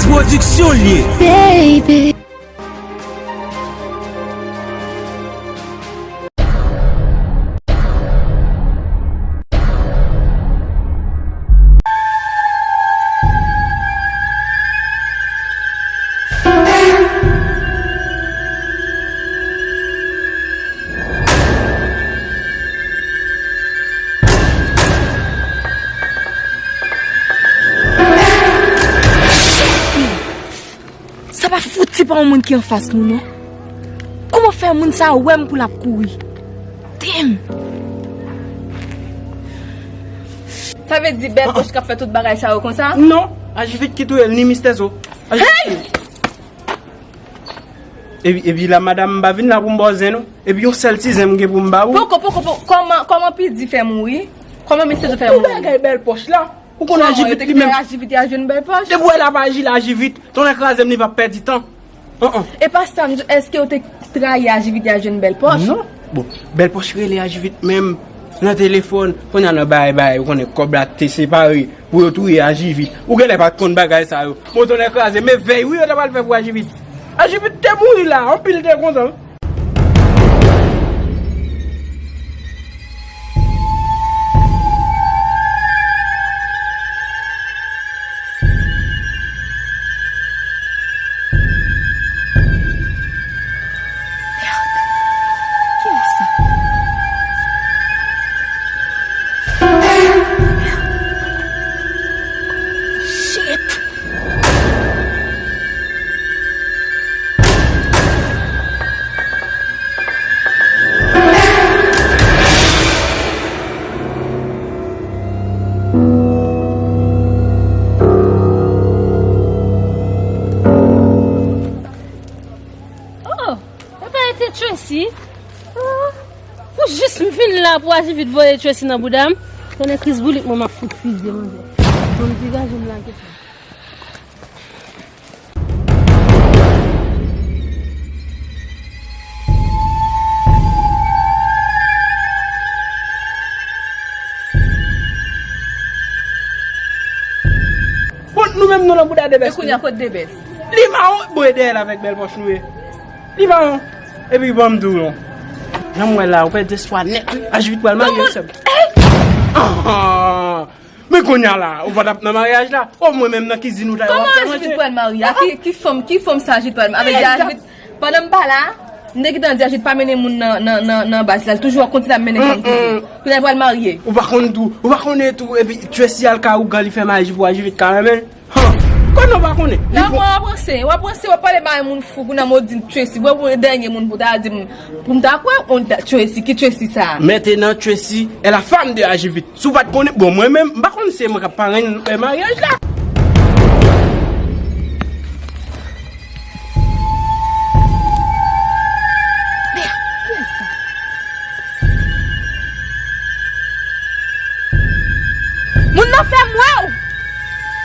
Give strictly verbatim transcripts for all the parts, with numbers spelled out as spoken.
Pwodiksyon l ye. Baby. Sa pa fouti pa yon moun ki anfas nou, non. Kòman fè moun sa a wè m pou l ap kouri? Damn! Sa vle di Bèl Pòch k ap fè tout bagay sa yo konsa? Non, Ajivit ki touye l, ni Mistè Zo. Ajivit ki touye l. Epi, epi la, madanm, m pa vin la pou m ba w zen, non. Epi yon sèl ti zen m gen pou m ba ou. Poko, poko, poko. Kòman, kòman Pidi fè mouri? Kòman Mistè Zo fè mouri? Pou bagay Bèl Pòch la. Ou konn Ajivit li menm. Ajivit a jwenn Bèl Pòch? Depi w wè l ap aji la, Ajivit, tonnè kraze m, li p ap pèdi tan. An, an. E pa sa, m di, èske w te trayi Ajivit a jwenn Bèl Pòch? Non. Bon, Bèl Pòch rele Ajivit menm nan telefòn. Kounye a nan bay bay, ou konnen kòb la te separe pou yo touye Ajivit. Ou genlè pa t konn bagay sa yo. Bon, tonnè kraze, men vèy wi yo ta pral fè pou Ajivit. Ajivit te mouri la, anpil te kontan. Shit! Oh, e pa rete Tracy. Oh, pou jis m vin la pou Ajivit voye Tracy nan bouda m. Konnen kriz boulik mwen m ap fout fizye manzè. Bon, m degaje m lage. Bon, nou menm nou nan bouda Debès. E kounye a kot Debès? Li mawon, bon, e dèyè l avèk Bèl Pòch nou ye. Li mawon. Epi ban m di w non. Jan m wè la, ou pèdi espwa nèt wi. Ajivit pral marye wi sè m. Ah, ah. Men kounye a la, ou pa t ap nan maryaj la? O mwen menm nan kizin ou ta yo ap fè manje. Kòman Ajivit pral marye? A ki, ki fanm, ki fanm sa Ajivit pral marye? Avèk Ajivit, pandan m pa la, m te gentan di Ajivit pa mennen moun nan, nan, nan, nan baz la, l toujou ap kontinye ap mennen fanm toujou. Kounye a l pral marye. Ou pa konn tou, ou pa konnen tou, epi Tracy al ka ougan li fè maji pou Ajivit ka renmen l. Han, konnen w pa konnen. La mwen w ap ranse, w ap ranse, w ap pale bay moun fou, kounye a m ou di Tracy, wè ou dènye moun pou ta di m, pou m ta kwè, on Tracy, ki Tracy sa? Maintenant Tracy est la femme de Ajivit. Si w pa t konnen, bon, mwen menm, m pa konn si se mwen k ap parenn, eh, maryaj la. Moun nan fè m wè w.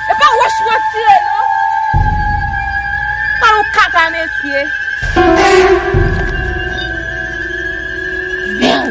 E pa wòch w ap tire non. Pran yon kaka mesye. Mèw.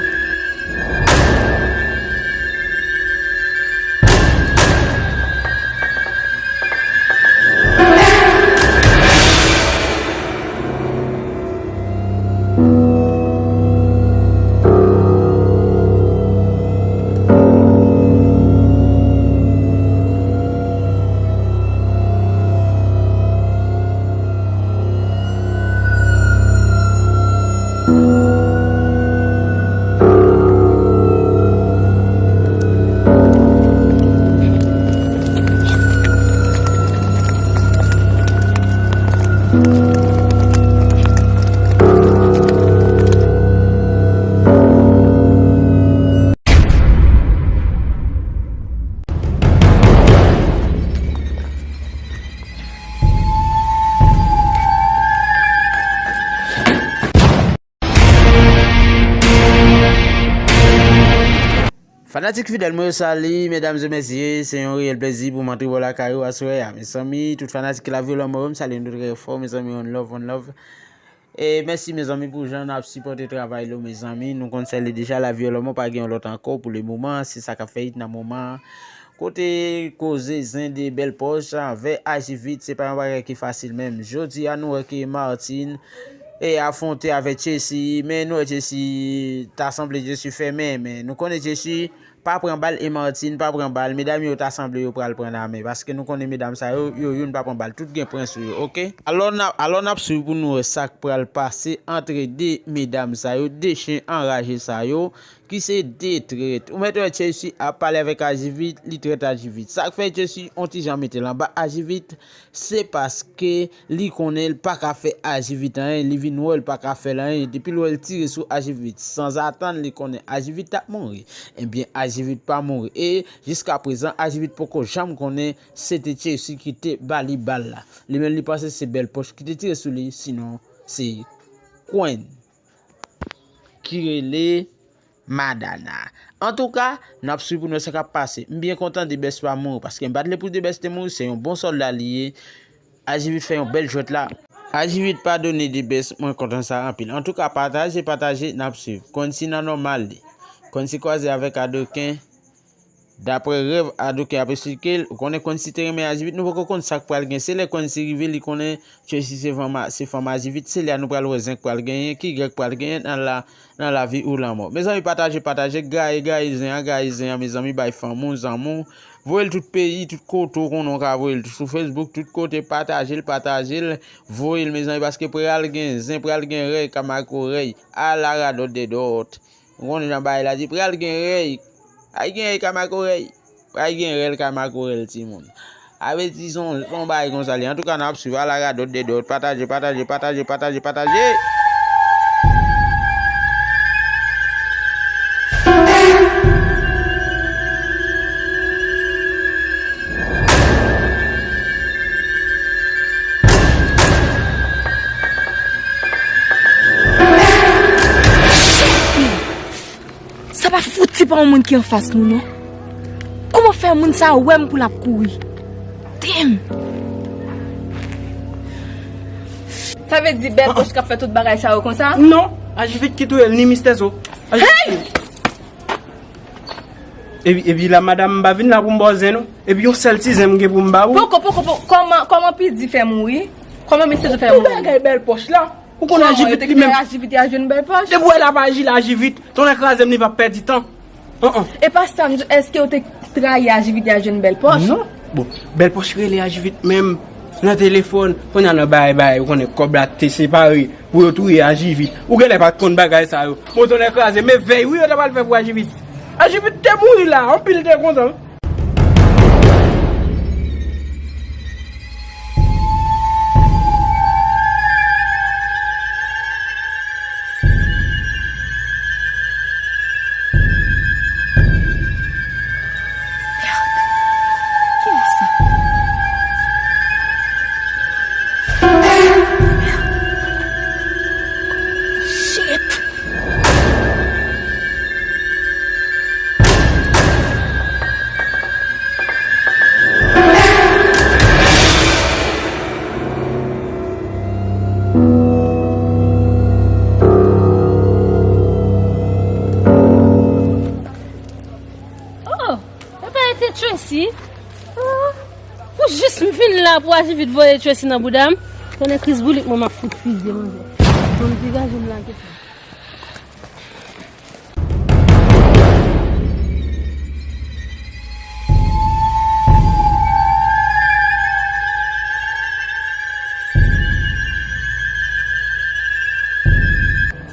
Fanatik fidèl mwen yo, sali, medam e mesye, se yon reyèl plezi pou m antre bò lakay ou aswè a, mezanmi, tout fanatik Lavi Lòmò yo, m salye nou trè fò, mezanmi, one love, one love. E mèsi, mezanmi, pou jan n ap sipòte travay la, mezanmi, nou konn sèl li deja, Lavi Lòmò pa gen yon lòt ankò pou le moman, se sa k ap fè it nan moman an. Kote koze zen de Bèl Pòch avè Ajivit, se pa yon bagay ki fasil menm. Jodi a, nou wè ke Martine e afwonte avè Tchesi, men nou wè Tchesi ta sanble Tchesi fèmen, men nou konnen Tchesi pa pran bal e Martine pa pran bal. Medam yo ta sanble yo pral pran nan men, paske nou konnen medam sa yo, yo youn pa pran bal, tout gen pwen sou yo, oke? Alò n ap, alò n ap swiv pou nou wè sa k pral pase antre de medam sa yo, de chen anraje sa yo, ki se de trèt. Ou mèt wè Tchesi ap pale avèk Ajivit, li trèt Ajivit. Sa k fè Tchesi on ti jan mete l anba Ajivit, se paske li konnen l pa ka fè Ajivit anyen, li vin wè l pa ka fè l anyen. Depi l wè l tire sou Ajivit, sanzatann li konnen Ajivit t ap mouri. Ebyen, Ajivit pa mouri. E jiska prezan, Ajivit poko janm konnen se te Tchesi ki te ba li bal la. Li menm li panse se Bèl Pòch ki te tire sou li, sinon se Queen ki rele Madana. Antouka, n ap swiv pou nou wè sa k ap pase. M byen kontan Debès pa mouri, paske m pa t vle pou Debès te mouri, se yon bon sòlda li ye. Ajivit fè yon bèl jwèt la. Ajivit padone Debès, mwen kontan sa anpil. Antouka, pataje, pataje, n ap swiv. Quincy nan nòmal li. Quincy kwaze avèk Adoken. Daprè rèv Adoken ap esplike l, ou konnen Quincy te renmen Ajivit, nou poko konn sa k pral gen. Se lè Quincy rive, li konnen Tchesi se fanm a, se fanm Ajivit, se lè a nou pral wè zen k pral genyen, ki gè k pral genyen nan la, nan lavi ou lanmò. Mezanmi, pataje, pataje, gaye, gaye zen an, gaye zen an, mezanmi, bay fanm ou, zanmi w, voye l tout peyi, tout kote w konnen w ka voye l, sou Facebook, tout kote, pataje l, pataje l, voye l, mezanmi, paske pral gen zen, pral gen rèy, kamakorèy, ala radòt dèdòt. Ou konnen jan bagay la di, pral gen rèy. Ay gen rèy kamakorèy. Pral gen rèy kamakorèy timoun. Avètizon, se yon bagay konsa li. Antouka, n ap swiv ala radòt dèdòt. Pataje, pataje, pataje, pataje, pataje. Sa pa fouti pa yon moun ki anfas nou, non. Kòman fè moun sa a wè m pou l ap kouri? Damn! Sa vle di Bèl Pòch k ap fè tout bagay sa yo konsa? Non, Ajivit ki touye l, ni Mistè Zo. Ajivit. Hey! Epi, epi la, madanm, m pa vin la pou m ba w zen, non. Epi yon sèl ti zen m gen pou m ba ou. Poko, poko, poko. Kòman, kòman Pidi fè mouri? Kòman Mistè Zo fè mouri? Pou bagay Bèl Pòch la. Ou konn Ajivit li menm. Ajivit a jwenn Bèl Pòch. Depi w wè l ap aji, l Ajivit, tonnè kraze m, li p ap pèdi tan. An, an. E pa sa m di, èske w te trayi Ajivit a jwenn Bèl Pòch? Non. Bon, Bèl Pòch rele Ajivit menm nan telefòn. Kounye a nan bay bay, ou konnen kòb la te separe pou yo touye Ajivit. Ou genlè pa t konn bagay sa yo. Bon, tonnè kraze, men vèy wi yo ta pral fè pou Ajivit. Ajivit te mouri la, anpil te kontan. Shit! Oh, e pa ete Tracy? Oh, pou jis m vin la pou Ajivit voye Tracy nan bouda m. Konnen kriz boulik mwen m ap fout fizye manzè. Ban m degaje m lage sa.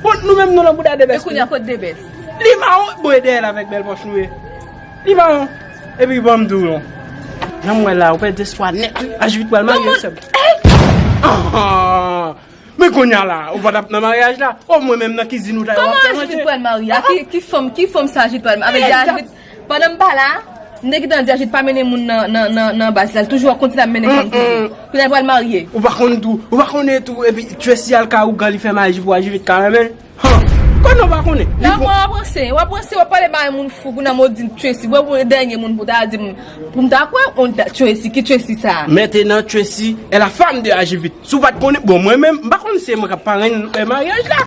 Bon, nou menm nou nan bouda Debès. E kounye a, kote Debès? Li mawon, bon, e dèyè l avèk Bèl Pòch nou ye. Li mawon. Epi ban m di w non. Jan m wè la, ou pèdi espwa nèt wi. Ajivit pral marye sè m. Ah, ah. Men kounye a la, ou pa t ap nan maryaj la? O mwen menm nan kizin ou ta ye w ap fè manje. Kòman Ajivit pral marye? A ki, ki fanm, ki fanm sa Ajivit pral marye? Avèk Ajivit, pandan m pa la, m te gentan di Ajivit pa mennen moun nan, nan, nan, nan baz la, l toujou ap kontinye ap mennen fanm toujou. Kounye a l pral marye. Ou pa konn tou, ou pa konnen tou, epi Tracy al ka ougan li fè maji pou Ajivit ka renmen l. Han, konnen ou pa konnen. La mwen ap ranse, w ap ranse, w ap pale bay moun fou, kounye a m ou di Tracy, wè ou dènye moun pou ta di m, pou m ta kwè, on Tracy, ki Tracy sa? Maintenant Tracy est la femme de Ajivit. Si w pa t konnen, bon, mwen menm, m pa konn se mwen k ap parenn, eh, maryaj la.